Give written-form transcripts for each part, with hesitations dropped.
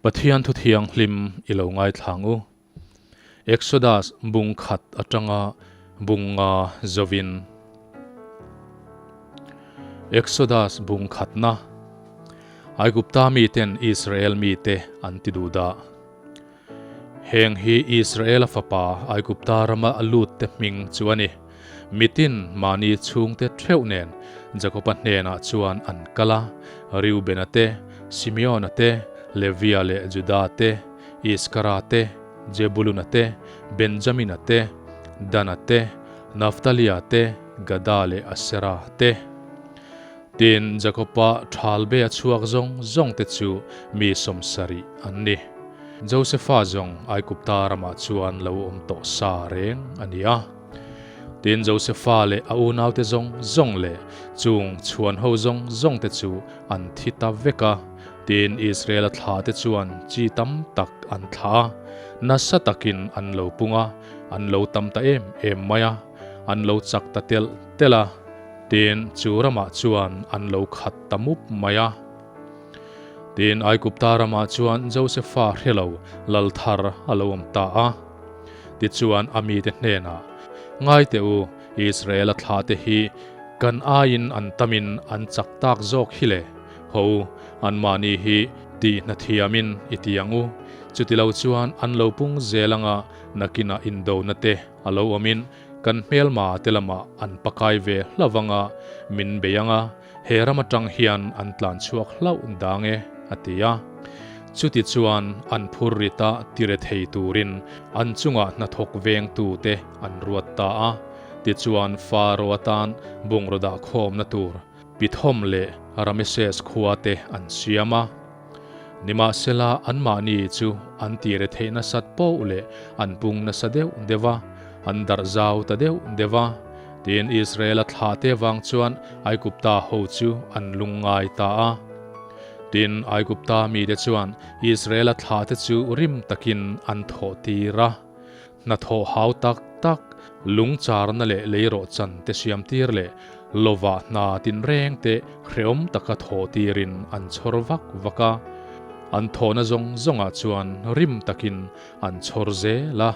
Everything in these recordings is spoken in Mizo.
Pathian thu thianghlim i lo ngaithlang u. Exodus bung khat atanga bung nga zovin. Exodus bung khatna Aigupta miten Israel mite an ti duh dah. Heng hi Israela fapa Aigupta rama a lut te hming chu a ni. Mitin mahni chhungte theuh nen Jakoba hnenah chuan an kal a, Reubena te, Simeona te, Levia leh Juda te, Iskara te, Jebuluna te, Benjamina te, Dana te, Naftalia te, Gada leh Asera te. Tin, Jakoba thalbe a chhuak zawng zawngte chu mi 70 an ni. Josefa zawng Aigupta ramah chuan lo awm tawh sa reng a ni a. Tin, Josefa leh a unaute zawng zawng leh chung chhuan ho zawng zawngte chu an thi ta vek a. Tin, Israela thlahte chuan chi tam tak an thlah a, nasa takin an lo pung a, an lo tam ta em em mai a, an lo chak ta telh telh a. Tin, chu ramah chuan an lo khat ta mup mai a. Tin, Aigupta ramah chuan Josefa hre lo lal thar a lo awm ta a. Tichuan a mite hnenah, Ngai teh u, Israela thlahte hi kan aiin an tamin an chak tak zawk hi le. Ho u, anmahni hi tih hna thiamin i ti ang u. Chutilo chuan an lo pung zel anga nakinah indona te a lo awmin Kan hmelma te lamah an pakai ve hlauh anga min bei anga he ram atang hian an tlan chhuak hlauh dang e, a ti a. Chuti chuan an phur rita tire thei turin an chungah hnathawk vengtu te an ruat ta a. Tichuan Faro atan bungraw dah khawmna tur Pithom leh Rameses khua te an siam a. Nimahsela anmahni chu an tire theih nasat poh leh an pung nasa deuh deuh a, an darh zau ta deuh deuh a. Tin, Israela thlahte vang chuan Aigupta ho chu an lungngai ta a. Tin, Aigupta mite chuan Israela thlahte chu rim takin an thawh tir a. Hnathawh hau tak tak, lungcharna leh leirawhchan te siamtir leh lovah hna tinreng te hrehawm taka thawh tirin an chhawr vak vak a. An thawhna zawng zawngah chuan rim takin an chhawr zel a.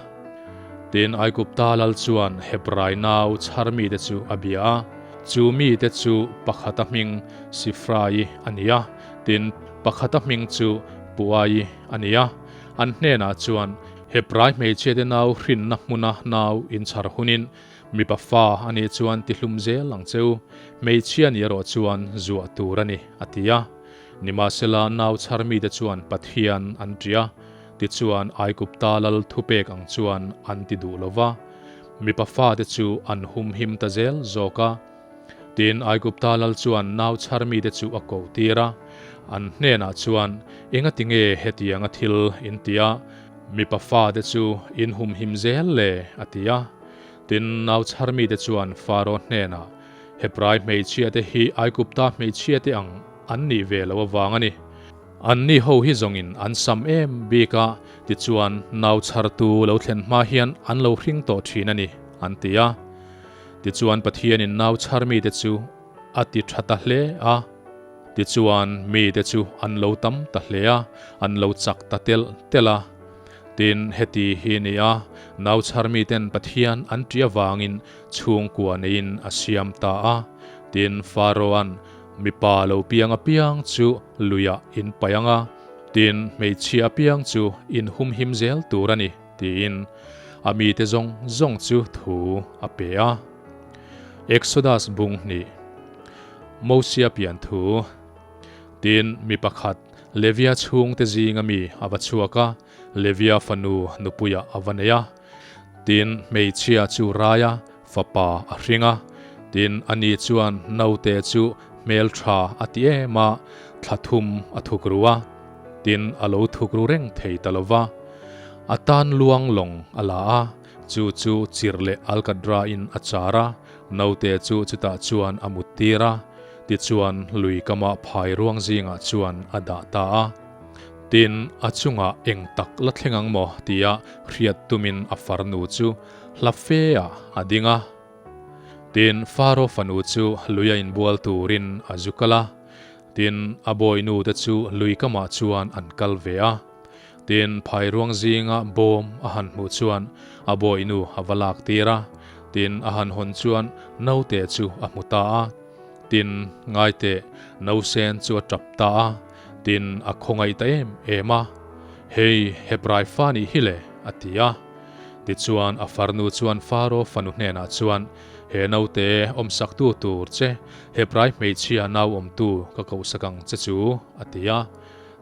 Tin, Aigupta lal chuan Hebrai nau chhar mite chu a bia a, chu mite chu pakhata hming Sifrai a ni a, tin, pakhata hming chu Puai a ni a. An hnenah chuan Hebrai hmeichhiate nau hrinna hmuna nau inchhar hunin mipa fa a nih chuan tihlum zel ang che u, hmeichhia ni erawh chuan zuah tur a ni, a ti a. Nimahsela nau chhar mite chuan Pathian an ṭih a, tichuan Aigupta lal thupek ang chuan an ti duh lo va, mipa fate chu an humhim ta zel zawk a. Tin, Aigupta lal chuan nau chhar mite chu a koh tir a, an hnenah chuan, Engati nge hetianga thil in ti a, mipa fate chu in humhim zel le? a ti a. Tin, nau chhar mite chuan Faro hnenah, Hebrai hmeichhiate hi Aigupta hmeichhiate ang an nih ve lo avang a ni. Anni ho hi zawngin an sam em bik a, tichuan nau chhartu lo thlen hma hian an lo hring tawh thin a ni, an ti a. Tichuan Pathianin nau chhar mite chu a ti tha ta hle a. Tichuan mite chu an lo tam ta hle a, an lo chak ta telh telh a. Tin, heti hi a ni a, nau chhar miten Pathian an ṭih avangin chhungkua neiin a siam ta a. Tin, Pharaoh-a'n mipa lo piang apiang chu luiah in paih ang a, tin, hmeichhia apiang chu in humhim zel tur a ni. Tiin a mite zawng zawng chu thu a pe a. Exodus bung hnih Mosia pian thu Tin, mi pakhat Levia chhungte zinga mi a va chhuak a, Levia fanu nupuiah a va nei a. Tin, hmeichhia chu raia fapa a hring a. Tin, ani chuan naute chu hmeltha a ti em a, thla thum a thuk ru a. Tin, a lo thuk ru reng thei ta lo va. A tan luang lawng a la a, chu chu chirh leh alkadra in a char a, naute chu chutah chuan a mut tir a, tichuan lui kama phai ruang zingah chuan a dah ta a. Tin, a chungah eng tak la thleng ang maw tia hriat tumin a farnu chu hla fe ah a ding a. Tin, Faro fanu chu lui a inbual turin a zu kal a, tin, a bawinu te chu lui kamah chuan an kal ve a. Tin, phairuang zinga bawm a han hmuh chuan a bawihnu a va lak tir a. Tin, a han hawn chuan naute chu a hmu ta a. Tin, ngaiteh, nausen chu a tap ta a. Tin, a khawngaih ta em em a. Hei, Hebrai fa nih hi le, a ti a. Tichuan, a farnu chuan Faro fanu hnenah chuan, He naute awmsaktu tur che, Hebrai hmeichhia nau awmtu ka kohsak ang che chu, a ti a.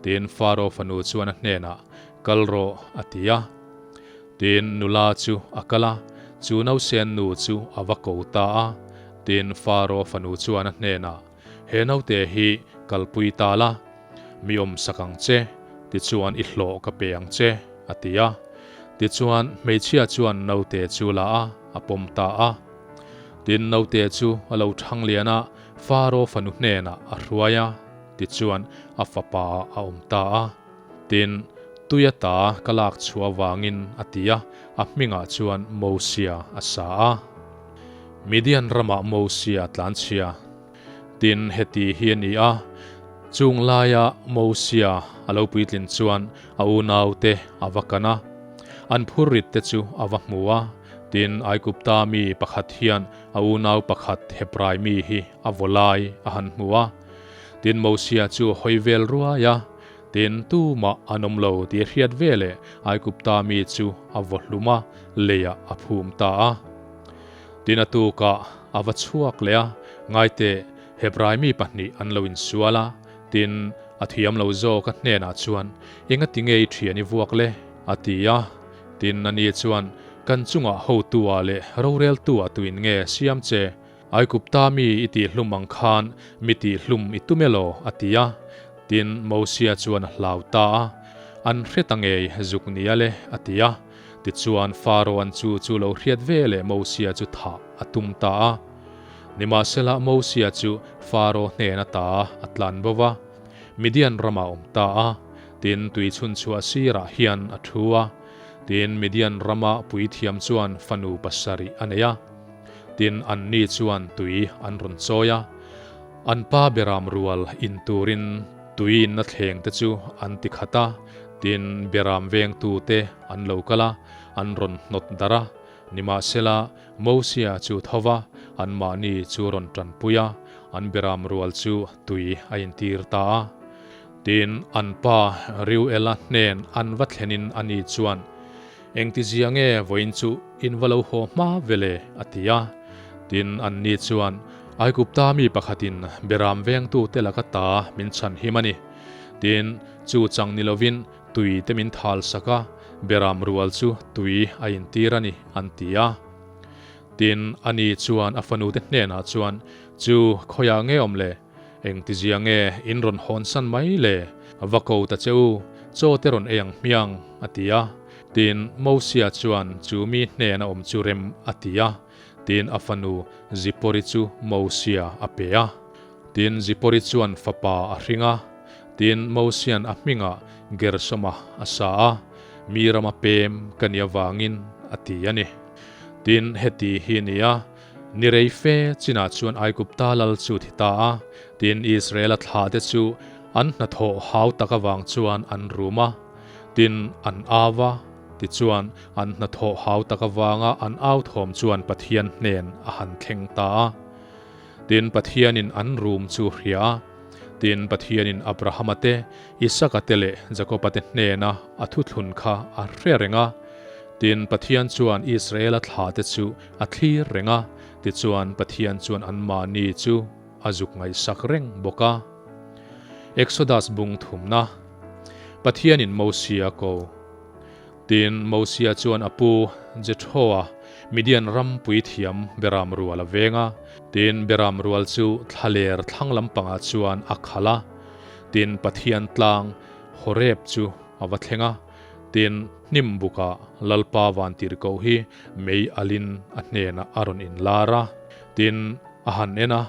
Tin, Faro fanu chuan a hnenah, Kal rawh, a ti a. Tin, nula chu a kal a, chu nausen nu chu a va ko ta a. Tin, Faro fanu chuan a hnenah, He naute hi kalpui ta la, mi awmsak ang che, tichuan i hlawh ka pe ang che, a ti a. Tichuan, hmeichhia chuan naute chu la a, a pawm ta a. Tin, naute chu a lo thang lian a, Faro fanu hnenah a hruai a. Tichuan, a fapa a awm ta a. Tin, tui ata ka lak chhuah avangin a ti a, a hmingah chuan Mosia a sa a. Midian ramah Mosia tlanchhia. Tin, heti hi a ni a, chung laia Mosia a lo puitlin chuan a unaute a va kan a, an phurrit te chu a va hmu a. Tin, Aigupta mi pakhat hian a unau pakhat Hebrai mi hi a vaw lai a han hmu a. Tin, Mosia chu a hawi vel ruai a, tin, tumah an awm lo tih a hriat veleh Aigupta mi chu a vaw hlum a, leiah a phum ta a. Tin, a tukah a va chhuak leh a, Ngaiteh, Hebrai mi pahnih an lo insual a, tin, a thiam lo zawk a hnenah chuan, Engati nge i thian i vuak le? a ti a. Tin, ani chuan, Kan chungah hotu-ah leh roreltu-ah tuin nge siam che? Aigupta mi i tihhlum ang khan mi tihhlum i tum elaw? a ti a. Tin, Mosia chuan a hlau ta a, An hre ta ngei zuk nia le, a ti a. Tichuan, Faraoan chu chu lo hriat ve leh Mosia chu thah a tum ta a. Nimahsela, Mosia chu Faraoa hnen ata a tlan bo va, Midian ramah a awm ta a. Tin, tui chhunchhuah sirah hian a thu a. Tin, Midian rama puithiam chuan fanu pasarih a nei a. Tin, anni chuan tui an rawn chawi a, an pa beram rual in turin tui inna thleng te chu an ti khat a, tin, beram vengtute an lo kal a, an rawn hnawt darh a. Nimahsela, Mosia chu tho va, anmahni chu rawn tanpui a, an beram rual chu tui a intir ta a. Tin, an pa Reuela hnen an va thlenin ani chuan, Engtizia nge vawiin chu in va lo haw hma ve le? a ti a. Tin, anni chuan, Aigupta mi pakhatin beram vengtute laka ta min chhan him a ni. Tin, chu chang ni lovin tui te min thal sak a, beram rual chu tui a intir a ni, an ti a. Tin, ani chuan a fanute hnenah chuan, Chu, khawiah nge awm le? Engtizia nge in rawn hawnsan mai le? Va ko ta che u, chaw te rawn ei ang hmiang, a ti a. Tin, Mosia chuan chu mi hnena awm chu rem a ti a. Tin, a fanu Zipori chu Mosia a pe a. Tin, Zipori chuan fapa a hring a. Tin, Mosia'n a hmingah Gersoma a sa a, Mi rama pem ka nih avangin, a ti a ni. Tin, heti hi a ni a, Ni rei fe chinah chuan Aigupta lal chu thi ta a, tin Israela thlahte chu an hnathawh hau tak avang chuan an rum a, tin an au a, tichuan an hnathawh hau tak avanga an au thawm chuan Pathian hnen a han thleng ta a. Tin Pathianin an rum chu hria a, tin Pathianin Abrahama te, Isaka te leh Jakoba te hnena a thuthlun kha a hre reng a, tin Pathian chuan Israela thlahte chu A thlir reng a, tichuan Pathian chuan anmahni chu a zuk ngaihsak reng bawk a. Exodus bung thumna, Pathianin Mosia ko. Tin, Mosia chuan a pu Jethro-a Midian ram puithiam Beram rual a veng a. Tin, Beram rual chu thlaler thlang lampangah chuan a khalh a. Tin, Pathian tlang Horeb chu a va thleng a. Tin, hnim bukah Lalpa vantirhkoh hi mei alin a hnenah a rawn inlar a. Tin, a han en a,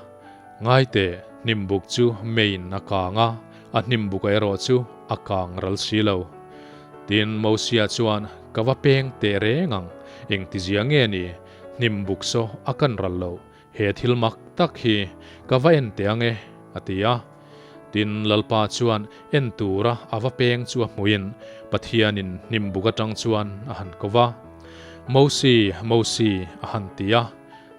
Ngaite, hnim buk chu meiin a kang a, a hnim buka erawh chu a kang ral si lo. Tin, Mosia chuan, Ka va peng teh reng ang, engtizia nge ni, hnim buk saw a kan ral lo, He thil mak tak hi ka va en teh ang e, a ti a. Tin, Lalpa chuan en tura a va peng chu a hmuhin, Pathianin hnim buk atang chuan a han ko va, Mosi, Mosi, a han ti a.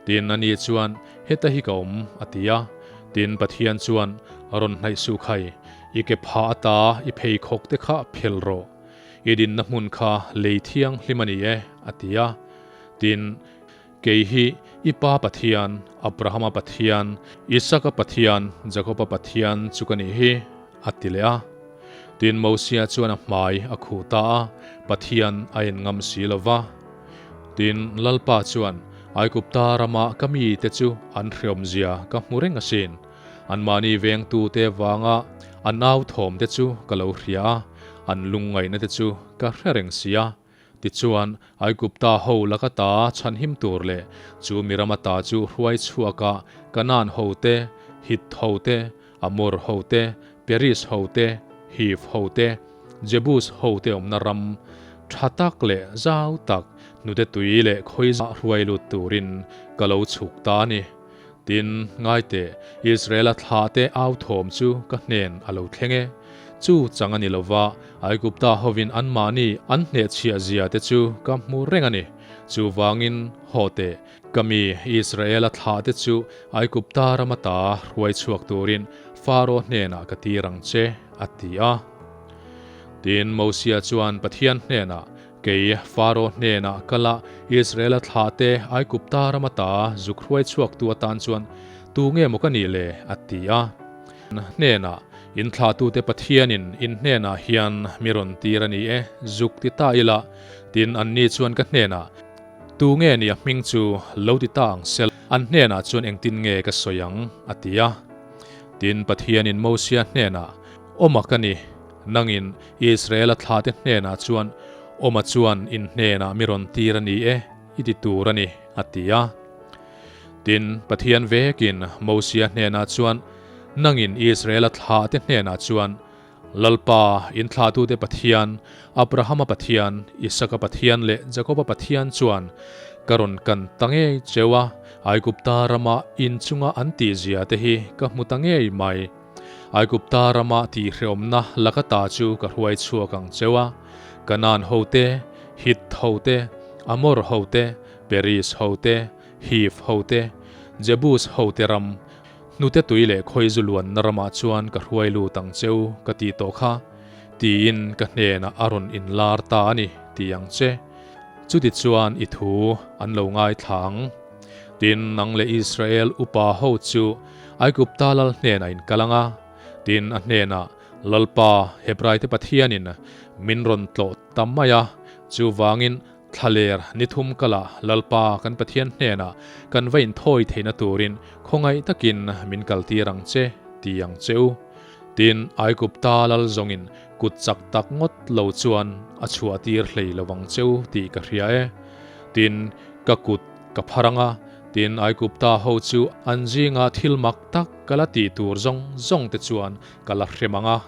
Tin, ani chuan, Heta hi ka awm, a ti a. Tin, Pathian chuan, Rawn hnaih suh khai, i ke phah ata i pheikhawk te kha phel rawh. I dinna hmun kha lei thianghlim a ni e, a ti a. Tin, Kei hi i pa Pathian, Abrahama Pathian, Isaka Pathian, Jakoba Pathian chu ka nih hi, a ti leh a. Tin, Mosia chuan a hmai a khuh ta a, Pathian a en ngam si lo va. Tin, Lalpa chuan, Aigupta rama ka mite chu an hreawmzia ka hmu reng asin. Anmahni vengtute vanga an au thawmte chu ka lo hria a, an lungngaihna te chu ka hre reng si a. Tichuan, Aigupta ho laka ta chhanhim tur leh chu mi rama ta chu hruai chhuaka Kanaan ho te, Hit ho te, Amor ho te, Peris ho te, Hiv ho te, Jebus ho te awmna ram tha tak leh zau tak hnute tui leh khawi hruai lut turin ka lo chhuk ta a ni. Tin, ngaiteh, Israela thlahte au thawm chu ka hnen a lo thleng e. Chu chang a ni lo va, Aigupta hovin anmahni an hnehchhiah zia te chu ka hmu reng a ni. Chuvangin, haw teh, ka mi Israela thlahte chu Aigupta rama ta hruai chhuak turin Faro hnenah ka tir ang che, a ti a. Tin, Mosia chuan Pathian hnenah, Kei, Faro hnenah kal a, Israela thlahte Aigupta ram ata zuk hruai chhuaktu atan chuan tu nge maw ka nih le? a ti a. Hnenah, In thlahtute Pathianin in hnenah hian mi rawn tir a ni e, zuk ti ta ila, tin anni chuan ka hnenah, Tu nge ni a hming chu lo ti ta ang sel, an hnenah chuan engtin nge ka sawi ang? a ti a. Tin, Pathianin Mosia hnenah, Awma ka ni, Nangin Israela thlate hnenah chuan, Awma chuan in hnenah mi rawn tir a ni e, i ti tur a ni, a ti a. Tin, Pathian vekin Mosia hnenah chuan, Nangin Israela thlate hnenah chuan, Lalpa, in thlahtute Pathian, Abrahama Pathian, Isaka Pathian leh Jakoba Pathian chuan ka rawn kan ta ngei cheu a, Aigupta rama in chunga an tihzia te hi ka hmu ta ngei mai. Aigupta rama tihhrehawmna laka ta chu ka hruai chhuak ang cheu a, Kanaan hote, Hit hote, Amor hote, Peris hote, Hiv hote, Jebus hote ram, hnute tui leh khawizu luanna ramah chuan ka hruai lut ang cheu ka tih tawh kha, tiin ka hnenah a rawn inlar ta a ni, ti ang che. Chutichuan i thu an lo ngaithla ang. Tin, nang leh Israel upa ho chu Aigupta lal hnenah in kal ang a, tin a hnenah, Lalpa, Hebraite Pathianin min rawn tlawh ta mai a, chuvangin thlaler ni thum kalah Lalpa kan Pathian hnenah kan va inthawi theihna turin khawngaih takin min kaltir ang che, ti ang che u. Tin, Aigupta lal zawngin kut chak tak ngawt lo chuan a chhuahtir hlei lo ang che u tih ka hria e. Tin, ka kut ka phar ang a, tin Aigupta ho chu an zinga thil mak tak ka la tih tur zawng zawng te chuan ka la hrem ang a,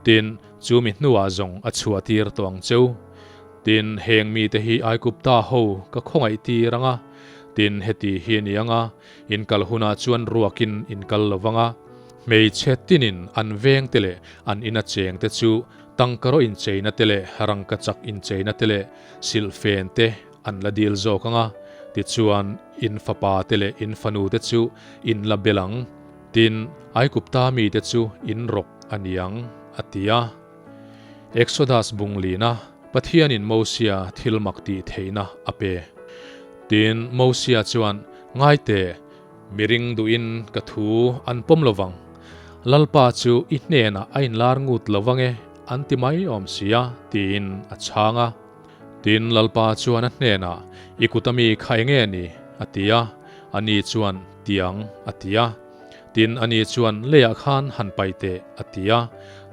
tin, chu mi hnuah zawng a chhuahtir tawh ang cheu. Tin, heng mite hi Aigupta ho ka khawngaih tir ang a, tin, heti hi a ni ang a, in kal hunah chuan ruakin in kal lo vang a, hmeichhe tinin an veng te leh an ina cheng te chu tangkaraw incheina te leh rangkachak incheina te leh silhfen te An la dil zawk ang a, tichuan in fapa te leh in fanu te chu in la bel ang, tin, Aigupta mite chu in rawk a ni ang, a ti a. Exodus bung lina Pathianin Mosia thil mak tih theihna a pe. Tin, Mosia chuan, Ngai teh, mi ring duhin ka thu an pawm lo vang. Lalpa chu i hnenah a inlar ngut lo vang e, an ti mai awm si a, tiin a chhang a. Tin, Lalpa chuan a hnenah, I kut ami kha eng nge ni? a ti a. Ani chuan, Tiang, a ti a. Tin, ani chuan, Leiah khan han paih teh, a ti a.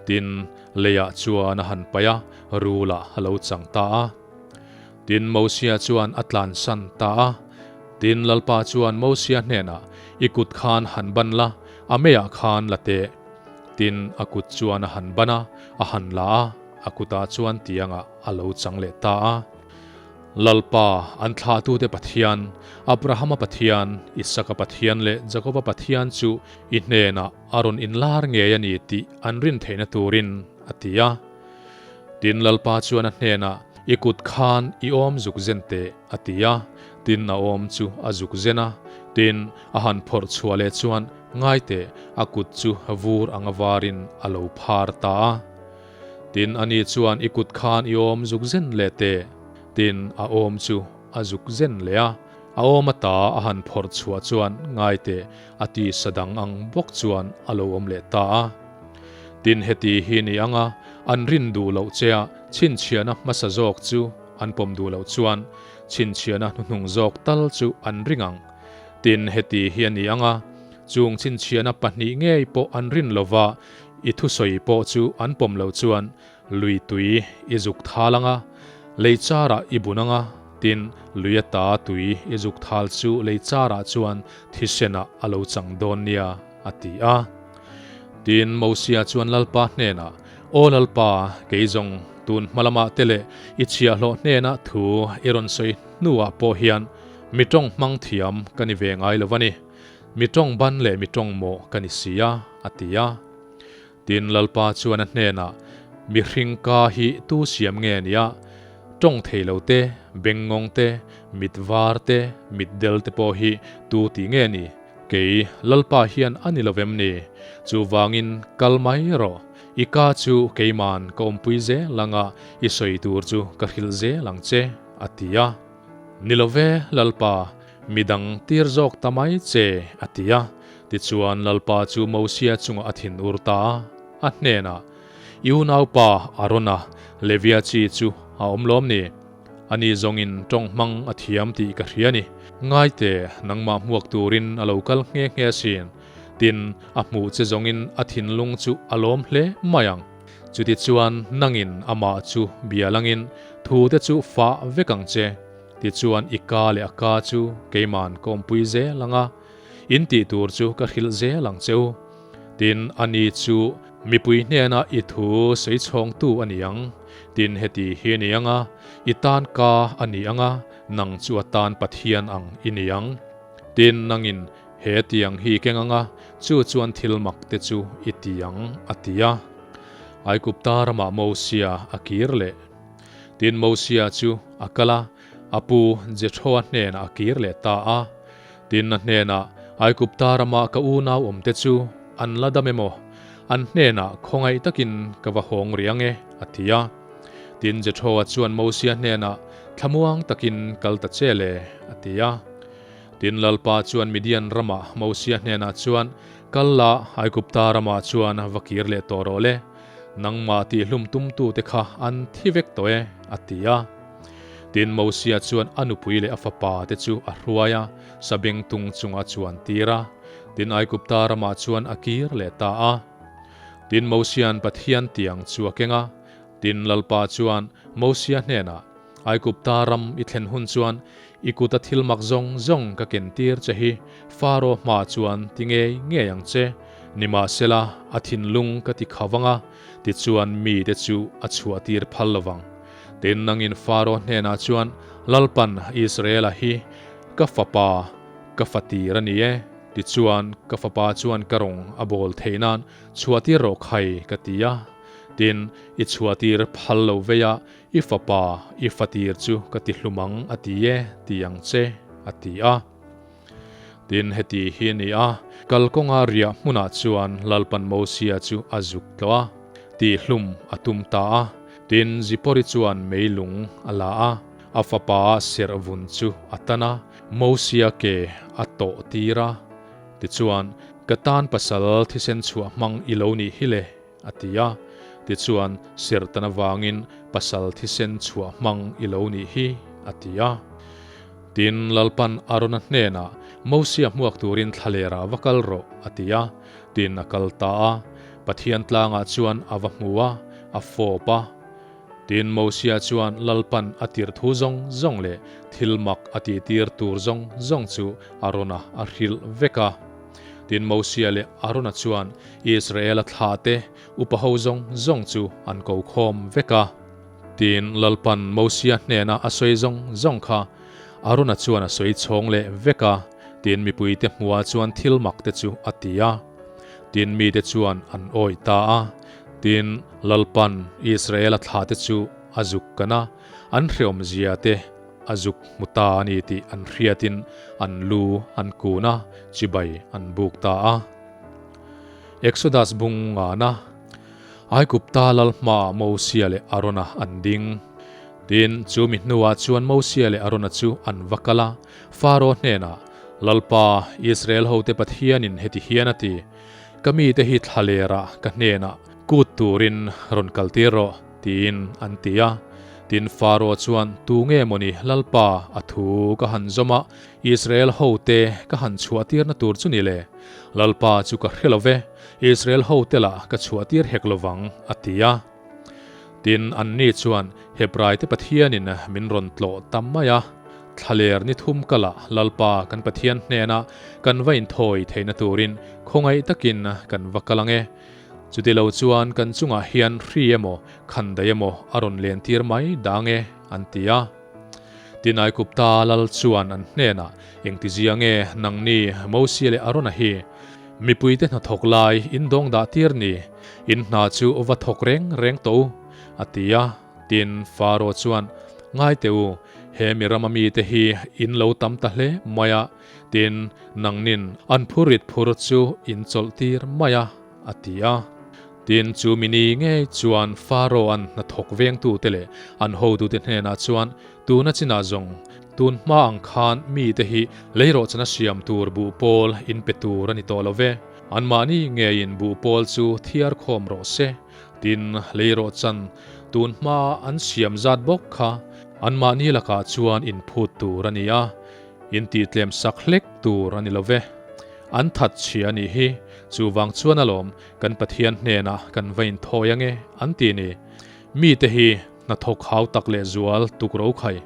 Tin, leiah chuan a han paih a, rulah a lo chang ta a. Tin, Mosia chuan a tlansan ta a. Tin, Lalpa chuan Mosia hnenah, I kut khan han ban la, a meiah khan la teh. Tin, a kut chuan a han ban a, a han la a. A kutah chuan tiangah a lo chang leh ta a. Lalpa, an thlahtute Pathian, Abrahama Pathian, Isaka Pathian leh Jakoba Pathian chu i hnenah a rawn inlar ngei a ni tih an rin theihna turin, a ti a. Tin, Lalpa chuan a hnenah, I kut khan i awm zuk zen teh, a ti a. Tin, a awm chu a zuk zen a. Tin, a han phawrh chhuah leh chuan, Ngai teh, a kut chu vur anga varin a lo phar ta a. Tin, ani chuan, I kut khan i awm zuk zen leh teh. Tin, a awm chu a zuk zen leh a. A awm ata a han phawrh chhuah chuan, Ngai teh, a tisa dang ang bawk chuan a lo awm leh ta a. Tin, heti hi ni anga an rin duh loh che a, chhinchhiahna hmasa zawk chu an pawm duh loh chuan chhinchhiahna hnuhnung zawk tal chu an ring ang. Tin, heti hi a ni anga chung chhinchhiahna pahnih ngei pawh an rin lova i thusawi pawh chu an pawm loh chuan Lui tui i zuk thal anga, lei charah i bun anga, tin, lui ata tui i zuk thal chu lei charah chuan thisenah a lo chang dawn nia, a ti a. Tin, Mosia chuan Lalpa hnenah, Aw Lalpa, kei zawng tun hma lamah te leh i chhiahhlawh hnenah thu i rawn sawi hnuah pawh hian mi tawng hmang thiam ka ni ve ngai lo a ni, mi tawng ban leh mi tawng mawh ka ni si a, a ti a. Tin, Lalpa chuan a hnenah, Mihring ka hi tu siam nge nia? Tawng thei lo te, bengngawng te, mit var te, mit del te pawh hi tu tih nge ni? Kei, Lalpa hian a ni lo vem ni? Chuvangin kal mai rawh, i ka chu keiman ka awmpui zel anga i sawi tur chu ka hrilh zel ang che, a ti a. Ni lo ve, Lalpa, Midang tir zawk ta mai che, a ti a. Tichuan Lalpa chu Mosia chungah a thin ur ta a, a hnenah, I unaupa Arona, Levia chi chu a awm lawm ni? Ani zawngin tawng hmang a thiam tih ka hria ni. Ngaite, nangmah hmuak turin a lo kal nghe nghe asin. Tin, a hmuh che zawngin a thinlung chu a lawm hle mai ang. Chutichuan nangin amah chu bia langin thu te chu fah vek ang che. Tichuan i ka leh a ka chu keiman ka awmpui zel ang a, in tih tur chu ka hrilh zel ang che u. Tin, ani chu mipui hnena i thu sawi chhawngtu a ni ang. Tin, heti hi a ni ang a, i tan ka a ni ang a, nang chu a tan Pathian ang i ni ang. Tin, nangin he tiang hi keng ang a, chu chuan thil mak te chu i ti ang, a ti a. Aigupta ramah Mosia a kir leh. Tin, Mosia chu a kal a, a pu Jethroa hnenah a kir leh ta a. Tin, a hnenah, Aigupta rama ka unau awmte chu an la dam emaw? An hnenah khawngaih takin ka va hawng rih ang e, a ti a. Tin, Jethroa chuan Mosia hnenah, Thlamuang takin kal ta che le, a ti a. Tin, Lalpa chuan Midian ramah Mosia hnenah chuan, Kal la, Aigupta ramah chuan va kir leh tawh rawh le. Nangmah tihhlum tumtute kha an thi vek tawh e, a ti a. Tin, Mosia chuan a nupui leh a fapa te chu a hruai a, sabengtung chunga a chuan tir a. Tin, Aigupta ramah chuan a kir leh ta a. Tin, Mosia'n Pathian tiang chu a keng a. Tin, Lalpa chuan Mosia hnenah, Aigupta ram i thlen hun chuan i kuta thil mak zawng zawng ka ken tir che hi Faro hmaah chuan ti ngei ngei ang che. Nimahsela, a thinlung ka ti kha vang a, tichuan mite chu a chhuah tir phal lo vang. Tin, nangin Faro hnenah chuan, Lalpan Israela hi ka fapa, ka fatir a ni e, tichuan ka fapa chuan ka rawng a bawl theih nan chhuah tir rawh khai, ka ti a. Tin, i chhuah tir phal lo vei a, I fapa, i fatir chu ka ti hlum ang a ti e, ti ang che, a ti a. Tin, heti hi a ni a, kalkawnga riah hmunah chuan Lalpan Mosia chu a zuk tlawh a, tihhlum a tum ta a. Tin, Zipori chuan meilung a la a, a fapa serh vun chu a tan a, Mosia ke a tawh tir a. Tichuan, Ka tan pasal thisen chhuah hmang i lo nih hi le, A ti a, tichuan serhtan avangin pasal thisen chhuah hmang i lo nih hi, a ti a. Tin, Lalpan Arona hnenah, Mosia hmuak turin thlalerah va kal rawh, a ti a. Tin, a kal ta a, Pathian tlangah chuan a va hmu a, a fawp a. Tin, Mosia chuan Lalpan a tirh thu zawng zawng leh thil mak a tihtir tur zawng zawng chu Arona a hrilh vek a. Tin, Mosia leh Arona chuan Israela thlahte upa ho zawng zawng chu an ko khawm vek a. Tin, Lalpan Mosia hnena a sawi zawng zawng kha Arona chuan a sawi chhawng leh vek a, tin mipuite hmuah chuan thil mak te chu a ti a. Tin, mite chuan an awih ta a. Tin, Lalpan Israela thlahte chu a zuk kan a, an hreawmzia te a zuk hmu ta a ni tih an hriatin an lu an kun a, chibai an buk ta a. Exodus bung ngana Aigupta lal hmaah Mosia leh Arona an ding. Tin, chu mi hnuah chuan Mosia leh Arona chu an va kal a, Faro hnenah, Lalpa, Israel hote Pathianin heti hian a ti, Ka mite hi thlalerah ka hnenah kut turin rawn kaltir rawh, tiin an ti a. Tin, Faro chuan, Tu nge mawni, Lalpa, a thu ka han zawm a, Israel hote ka han chhuahtirna tur chu ni le? Lalpa chu ka hre lo ve, Israel hote lah ka chhuahtir hek lo vang, a ti a. Tin, anni chuan, Hebraite Pathianin min rawn tlawh ta mai a, thlaler ni thum kalah Lalpa kan Pathian hnena kan va inthawi theihna turin khawngaih takin kan va kal ang e. Chutilo chuan kan chungah hian hri emaw, khandai emaw a rawn lentir mai dang e, an ti a. Tin, Aigupta lal chuan an hnenah, Engtizia nge nangni Mosia leh Arona hi Mipuite hnathawk lai in dawng dah tir ni, in hna chu va thawk reng reng tawh u, a ti a. Tin, Faro chuan, Ngai teh u, he mi rama mite hi in lo tam ta hle mai a, tin, nangnin an phurit phur chu in chawlh tir mai a, a ti a. Tin, chu mi ni ngei chuan Faro an hnathawk vengtute leh an hotute hnenah chuan, Tuna chinah zawng, tun hma ang khan mite hi leirawhchana siam tur buh pawl in pe tur a ni tawh lo ve. Anmahni ngeiin buh pawl chu thiar khawm rawh se. Tin, leirawhchan tun hma an siam zat bawk kha anmahni lakah chuan in phut tur a ni a, in tihtlem sak hlek tur a ni lo ve. An that chhia a nih hi, chuvang chuan alawm kan Pathian hnenah kan va inthawi ange an ti ni. Mite hi Hnathawk hau tak leh zual tuk ro khai.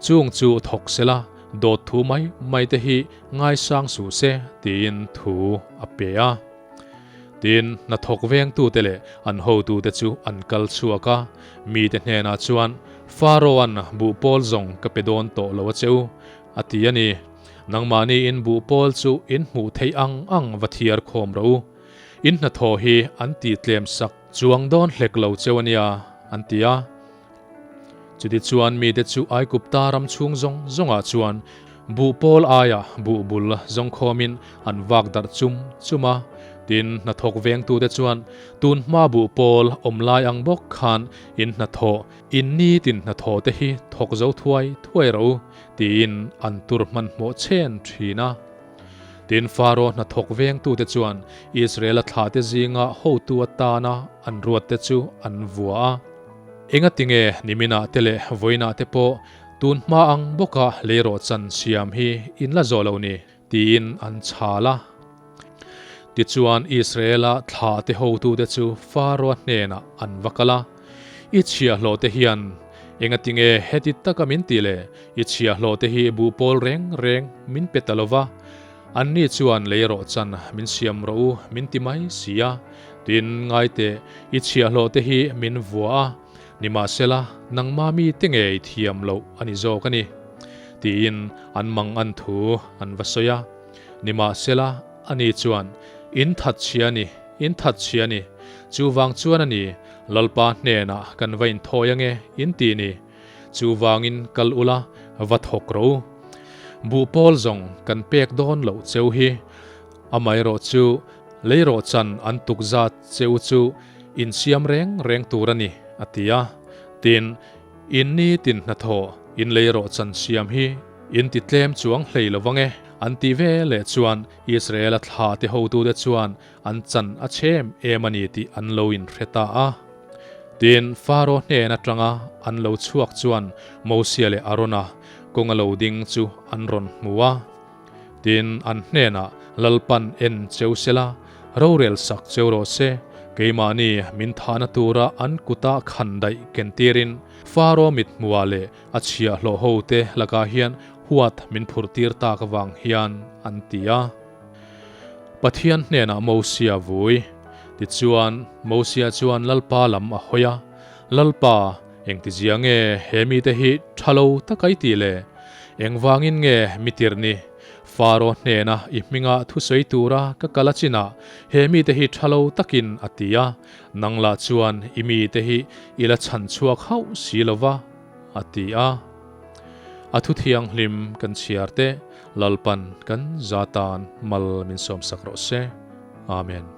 Chung chu thawk sela, dawt thu mai mai te hi ngaisang suh se tiin thu a pe a. Tin, hnathawk vengtute leh an hotute chu an kal chhuak a, mite hnenah chuan, Pharaoh-a'n buh pawl zawng ka pe dawn tawh lo a che u, a ti a ni. Nangmahniin buh pawl chu in hmuh theih ang ang va thiar khawm rawh u. In hnathawh hi an tihtlem sak Chuang dawn hlek lo cheu a nia, an ti a. Chutichuan mite chu Aigupta ram chhung zawng zawngah chuan buh pawl aia buh bul zawng khawmin an vak darh chum chum a. Tin, hnathawk vengtute chuan tun hma buh pawl awm lai ang bawk khan in hnathawh, in nitin hnathawh te hi thawk zo thuai thuai rawh u, tiin an tur hmanhmawh chhen thin a. Tin, Faro hnathawk vengtute chuan Israela thlahte zinga hotu atana an ruatte chu an vua a. Engatinge niminah te leh vawiinah te pawh tun hma ang bawka leirawhchan siam hi in la zawh lo ni? tiin an chhal a. Tichuan, Israela thlahte hotute chu Faro hnenah an va kal a, I chhiahhlawhte hian engatinge heti taka min ti le? I chhiahhlawhte hi buhpawl reng reng min pe ta lo va, anni chuan lei rawh chan min siam rawh u min ti mai si a. Tin, ngai teh, i chhiahhlawhte hi min vua a, nimahsela nangma mite ngei thiam loh a ni zawk a ni, tiin an mang an thu an va sawi a. Nimahsela, ani chuan, In that chhia a ni, in that chhia a ni, chuvang chuan a ni, Lalpa hnenah kan va inthawi ange, in ti ni. Chuvangin kal ula, va thawk rawh u. Buh pawl zawng kan pek dawn loh cheu hi. Amaherawh chu leirawhchan an tuk zat cheu chu insiam reng reng tur a ni, a ti a. Tin, in nitin hnathawh in leirawhchan siam hi in ti tlem chuang hlei lo vang e, an ti ve leh chuan Israela thla te hotute chuan an chan a chhem em a ni tih an lo inhre ta a. Tin, Faro hnen atanga an lo chhuak chuan Mosia leh Arona kawnga lo ding chu an rawn hmu a. Tin, an hnenah, Lalpan en cheu sela, rorel sak cheu rawh se, keimahni min thahna tura an kuta khan daih ken tirin Faro mithmuah leh a chhiahhlawh hote lakah hian huat min phurh tir tak avang hian an ti a. Pathian hnenah Mosia vui. Tichuan, Mosia chuan Lalpa lam a hawi a, Lalpa, engtizia nge he mite hi tha lo taka i tih le? Engvangin nge mi tirh ni? Faro hnena i hminga thusawi tura ka kal a chinah he mite hi tha lo takin a ti a, nang lah chuan i mite hi i la chhan chhuak hauh si lo va, a ti a. A thu thianghlim kan chhiar te Lalpan kan za tan mal min sawmsak rawh se. Amen.